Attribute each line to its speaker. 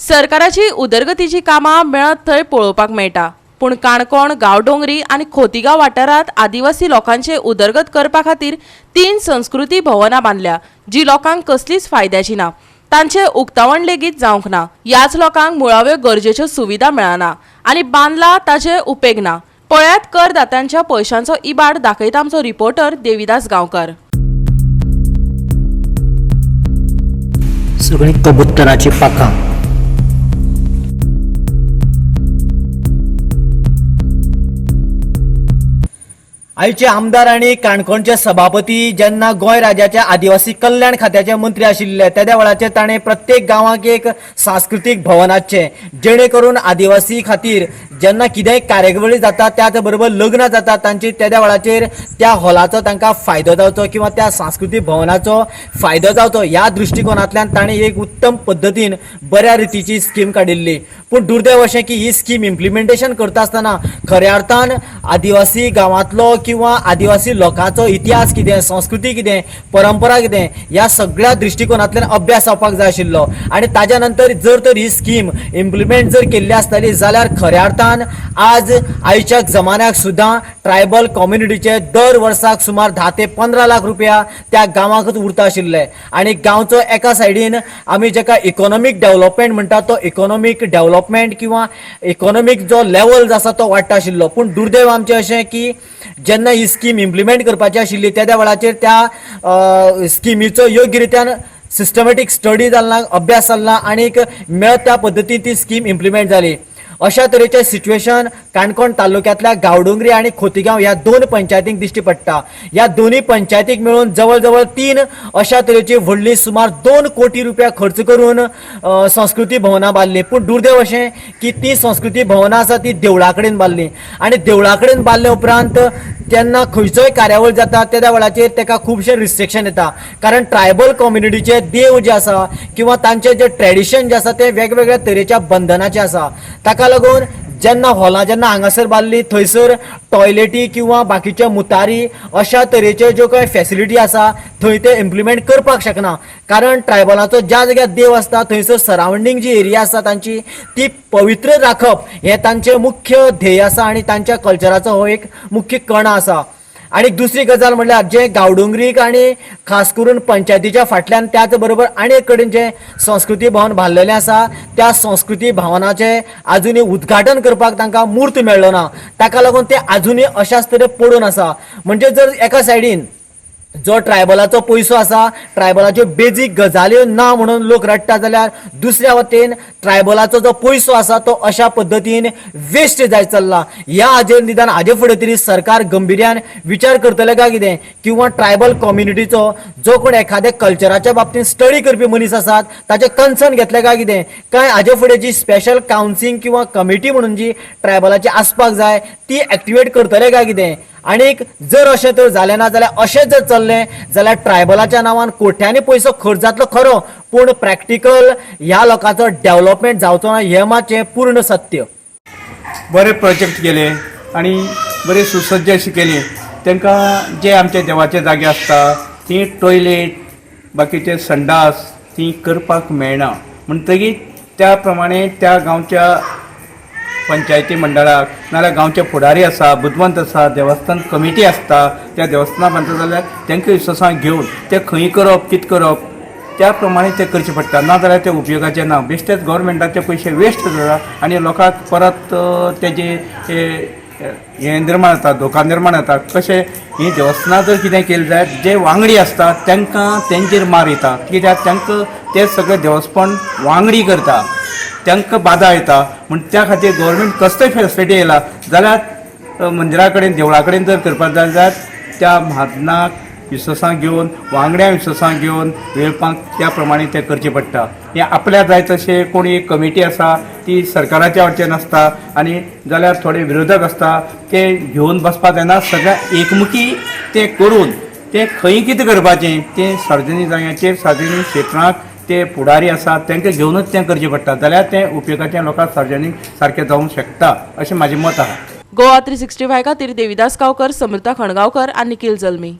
Speaker 1: सरकाराची उदरगतीची कामां मेळत थंय पळोवपाक मेळटा, पूण काणकोण, गांवडोंगरी आनी खोतीगांव वाठारांत आदिवासी लोकांचे उदरगत करपा खातीर 3 संस्कृती भवनां बांदल्या, जी लोकांक कसलीच फायद्याची ना. तांचे उक्तावण लेगीत जावंक ना. ह्याच लोकांक मुळाव्यो गरजेच्यो सुविधा मेळना आनी बांदला ताचे उपेग ना. पळयात करदात्यांच्या पयशांचो इबाड दाखयता आमचो रिपोर्टर देविदास गांवकर.
Speaker 2: सगळीं कबुतराचीं पाखां.
Speaker 3: आयचे आमदार आनी काणकोणचे सभापती जेन्ना गोंय राज्याचे आदिवासी कल्याण खात्याचे मंत्री आशिल्ले तेद्या वेळाचेर ताणें प्रत्येक गांवाक एक सांस्कृतीक भवन आसचें, जेणे करून आदिवासी खातीर जेन्ना कितेंय कार्यावळी जाता, त्याच बरोबर लग्नां जाता तांची, तेद्या वेळाचेर त्या हॉलाचो तांकां फायदो जावचो किंवा त्या सांस्कृतीक भवनाचो फायदो जावचो ह्या दृश्टिकोनांतल्यान ताणें एक उत्तम पद्दतीन बऱ्या रितीची स्कीम काडिल्ली. पूण दुर्दैव अशें की ही स्कीम इम्प्लिमेंटेशन करता आसतना खऱ्या अर्थान आदिवासी गांवांतलो किंवा आदिवासी लोकांचो इतिहास कितें, संस्कृती कितें, परंपरा कितें ह्या सगळ्या दृश्टिकोनांतल्यान अभ्यास जावपाक जाय आशिल्लो. आनी ताज्या नंतर जर तर ही स्कीम इम्प्लिमेंट जर केल्ली आसतली जाल्यार खऱ्या अर्थान आज आयच्या जमान्याक सुद्दां ट्रायबल कम्युनिटीचे दर वर्साक सुमार 10 ते 15 लाख रुपया त्या गांवाकच उरता आशिल्ले. आनी गांवचो एका सायडीन आमी जेका इकॉनॉमीक डेव्हलपमेंट म्हणटा तो इकॉनॉमीक डेव्हलपमेंट किंवा इकॉनॉमीक जो लेवल जो आसा तो वाडटा आशिल्लो. पूण दुर्दैव आमचें अशें की जेन्ना ही स्कीम इम्प्लिमेंट करपाची आशिल्ली तेद्या वेळाचेर त्या स्किमीचो योग्य रित्यान सिस्टमॅटीक स्टडी जाल ना, अभ्यास जाल ना आनीक मेळत त्या पद्दतीन ती स्कीम इम्प्लिमेंट जाली. अशा तरेचें सिच्युएशन काणकोण तालुक्यांतल्या गांवडोंगरी आनी खोतीगांव ह्या 2 पंचायतींक दिश्टी पडटा. ह्या दोनूय पंचायतीक मेळून जवळ जवळ 3 अशा तरेची व्हडली सुमार 2 कोटी रुपया खर्च करून संस्कृती भवनां बांदली. पूण दुर्दैव अशें की ती संस्कृती भवनां आसा ती देवळा कडेन बांदली आनी देवळा कडेन बांदले उपरांत तेन्ना खंयचोय कार्यावळ जाता तेद्या वेळाचेर तेका खुबशें रिस्ट्रिक्शन येता, कारण ट्रायबल कम्युनिटीचे देव जे आसा किंवा तांचे जे ट्रेडिशन जे आसा ते वेगवेगळ्या तरेच्या बंधनाचे आसा. ताका लागून जेन्ना हॉलां जेन्ना हांगासर बांदली थंयसर टॉयलेटी किंवा बाकीचे मुतारी अशा तरेच्यो ज्यो कांय फॅसिलिटी आसा थंय ते इम्प्लिमेंट करपाक शकना, कारण ट्रायबलाचो ज्या जाग्यार देव आसता थंयसर सरावंडींग जी एरिया आसा तांची ती पवित्र राखप हें तांचें मुख्य ध्येय आसा आनी तांच्या कल्चराचो हो एक मुख्य कणा आसा. आनी दुसरी गजाल म्हणल्यार जे गांवडोंगरीक आनी खास करून पंचायतीच्या फाटल्यान त्याच बरोबर आनी एक कडेन जे संस्कृती भवन बांदलेलें आसा त्या संस्कृती भवनाचें आजुनूय उद्घाटन करपाक तांकां मूर्त मेळ्ळो ना. ताका लागून ते आजुनूय अशाच तरेन पडून आसा. म्हणजे जर एका सायडीन जो ट्रायबलाचो पयसो आसा, ट्रायबलाच्यो बेजीक गजाल्यो ना म्हणून लोक रडटा, जाल्यार दुसऱ्या वटेन ट्रायबलाचो जो पयसो आसा तो अशा पद्दतीन वेस्ट जायत चल्ला. ह्या हाजेर निदान हाजे फुडें तरी सरकार गंभीर्यान विचार करतले काय कितें, किंवा ट्रायबल कम्युनिटीचो जो कोण एखाद्या कल्चराच्या बाबतींत स्टडी करपी मनीस आसात ताचें कन्सर्न घेतलें काय कितें, काय हाजे फुडें जी स्पेशल कावन्सिंग किंवा कमिटी म्हणून जी ट्रायबलाची आसपाक जाय ती एक्टिवेट करतले काय कितें. आनीक जर अशें तर जालें ना जाल्यार अशें जर चल्लें जाल्यार ट्रायबलाच्या नांवान कोट्यांनी पयसो खर्च जातलो खरो, पूण प्रॅक्टिकल ह्या लोकांचो डेव्हलपमेंट जावचो ना हें मातशें पूर्ण सत्य.
Speaker 4: बरे प्रोजेक्ट केले आनी बरे सुसज्ज अशें केले. तांकां जे आमचे देवाचे जागे आसता ती टॉयलेट बाकीचे संडास ती करपाक मेळना, म्हणटगीर त्या प्रमाणे त्या गांवच्या पंचायती मंडळाक नाजाल्यार गांवचे फुडारी आसा, बुदवंत आसा, देवस्थान कमिटी आसता, त्या देवस्थाना बांदता जाल्यार तांकां विश्वासान घेवन ते खंय करप कितें करप त्या प्रमाणे ते करचें पडटा, ना जाल्यार ते उपयोगाचें ना. बेश्टेच गव्हर्मेंटाचे पयशे वेस्ट जाता आनी लोकांक परत तेजे हें निर्माण जाता, धोका निर्माण जाता. कशें हीं देवस्थानां जर कितें केलें जायत जे वांगडी आसता तांकां तेंचेर मार येता, कित्याक तांकां ते सगळें देवस्थान वांगडी करता, तांकां बादा येता. म्हण त्या खातीर गव्हर्मेंट कसलेय फेसिलिटी येयला जाल्यार मंदिरा कडेन देवळा कडेन जर करपाक जाय जाल्यार त्या म्हाजनाक विश्वासाक घेवन वांगड्या विश्वासाक घेवन वेळपांक त्या प्रमाणे तें करचें पडटा. हें आपल्याक जाय तशें कोण एक कमिटी आसा ती सरकाराच्या वटेन आसता आनी जाल्यार थोडे विरोधक आसता ते घेवन बसपाक जायना. सगळ्या एकमुखी तें करून तें खंय कितें करपाचें तें सार्वजनीक जाग्याचेर सार्वजनीक क्षेत्रांत ते फुडारी आसात तांकां घेवनूच तें करचें पडटा, जाल्यार तें उपयोगाचें लोकांक सार्वजनीक सारकें जावंक शकता अशें म्हाजें मत आसा.
Speaker 1: गोवा 365 खातीर देविदास गांवकर, समृता खणगांवकर आनी निखिल जल्मी.